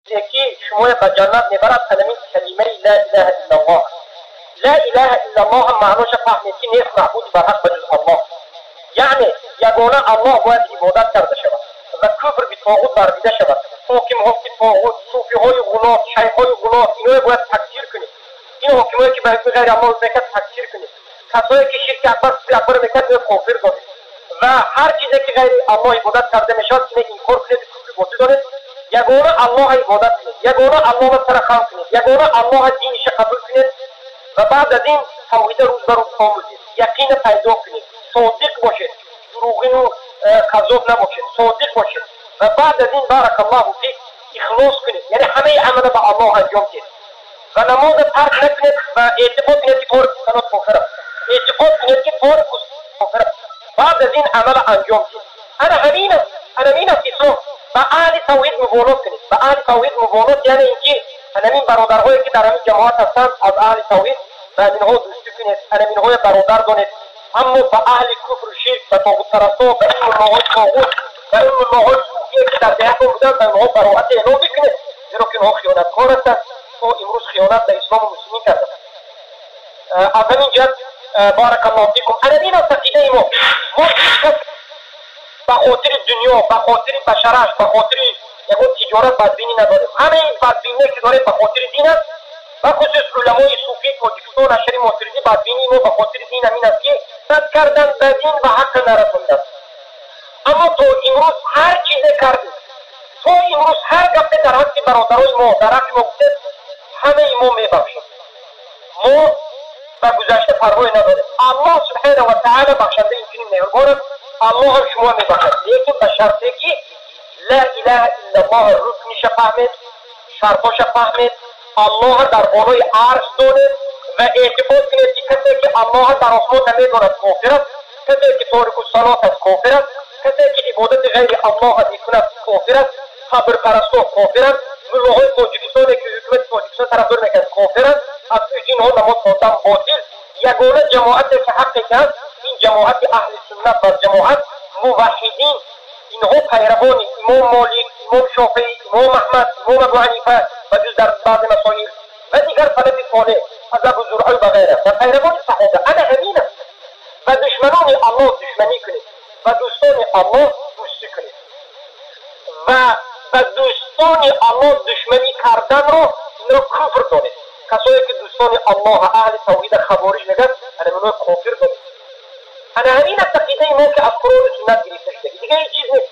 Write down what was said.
Ки шумоя ба ҷаннат мебарад, ҳамин калимаи ла илаҳа иллаллоҳ. Ла илаҳа иллаллоҳ маъноша фаҳмед, ки нест маъбуди барҳақ ба ҷуз Аллоҳ, яъне ягона Аллоҳ бояд ибодат карда шавад ва куфр би тоғут варзида шавад. Ҳокимҳои тоғут, суфиҳои ғулот, шайхҳои ғулот, иное бояд такфир кунед. Ин ҳокимое, ки ба ҳукми ғайри Аллоҳ мекард, такфир кунед. Касое, ки ширки акбар, куфри акбар мекард, ино кофир донед ва ҳар чизе, ки ғайри Аллоҳ ибодат карда мешавад, ино инкор кунед, куфри ботил донед. Ягона Аллоҳа ибодат кунед, ягона Аллоҳа сара хам кунед, ягона Аллоҳа диниша қабул кунед ва баъд аз ин тавҳида рӯз ба рӯз омӯзед, яқина пайдо кунед, содиқ бошед, дурӯғину каззоб набошед, содиқ бошед ва баъд аз ин, баракаллоҳу фик, ихлос кунед, яъне ҳамаи амала ба Аллоҳ анҷом диҳед ва намоза тарк накунед ва эътиқод кунед, ки торик салот кофир аст, эътиқод кунед, ки торик кофир аст. Баъд аз ин амала анҷом диҳед. Ана ҳамин аст, ана ҳамин аст ислом. Ба аҳли тавҳид муволот кунед. Ба аҳли тавҳид муволот яъне ин ки ҳамин бародарҳое, ки дар ҳамин ҷамоат ҳастанд аз аҳли тавҳид, ба ҳаминҳо дӯстӣ кунед, ҳаминҳоя бародар донед. Аммо ба аҳли куфру ширк, ба тоғутпарастҳо, ба ин муллоҳои тоғут, ба ин муллоҳои суфие, ки дар деҳатон буданд, ба инҳо бароат эълон бикунед, зеро ки инҳо хиёнаткор ҳастанд, то имрӯз хиёнат ба ислому муслимин карданд. Аз ҳамин ҷиҳат, баракаллоҳу фикум, ана ин аст ақидаи мо. Мо ҳеҷ кас ба хотири дунё, ба хотири башараш, ба хотири ягон тиҷорат бадбинӣ надорем. Ҳамаи бадбиние, ки дорем, ба хотири дин аст. Бахусус уламои суфии Тоҷикистон, Ашари Мотуридӣ, бадбинии мо ба хотири дин ҳамин аст, ки над кардан ба дин ва ҳаққа нарасонданд. Аммо то имрӯз ҳар чизе кардем, то имрӯз ҳар гапе дар ҳаққи бародарои мо, дар ҳаққи мо гуфтед, ҳамаи мо мебахшем. Мо ба гузашта парвое надорем. Аллоҳ субҳанаҳу ва таала бахшандаи инчунин меҳрубон аст, Аллоҳ ҳам шумо мебахшад, лекин ба шарте, ки ла илаҳа иллаллоҳ рукниша фаҳмед, шартоша фаҳмед, Аллоҳа дар болои арш донед ва эътиқод кунед, ки касе, ки Аллоҳа дар осмон намедонад, кофир аст, касе, ки торикуссалот аст, кофир аст, касе, ки ибодати ғайри Аллоҳа мекунад, кофир аст, қабрпарастҳо кофиранд, муллоҳои Тоҷикистоне, ки ҳукумати Тоҷикистон тарафдор мекунад, кофиранд, аз пеши инҳо намоз хондан ботил. Ягона ҷамоате, ки ҳаққе ки ҳаст, ин ҷамоати аҳли суннат ва ҷамоат, муваҳҳидин. Инҳо пайравони имом Молик, имом Шофеӣ, имом Аҳмад, имом Абу Ҳанифа ва ҷуз дар баъзе масоил ва дигар салафи солеҳ аз Абу Зуръа ва ғайра ва пайравони саҳоба. Ана ҳамин аст. Ба душманони Аллоҳ душманӣ кунед, ба дӯстони Аллоҳ дӯстӣ кунед ва ба дӯстони Аллоҳ душманӣ карданро инро куфр донед. Касое, ки дӯстони Аллоҳа, аҳли тавҳида хавориҷ мегӯяд, ана минҳои кофир донед. Ана ҳамин аст ақидаи мо, ки аз Қуръону суннат гирифта шуда, дига ҳеҷ чиз нест.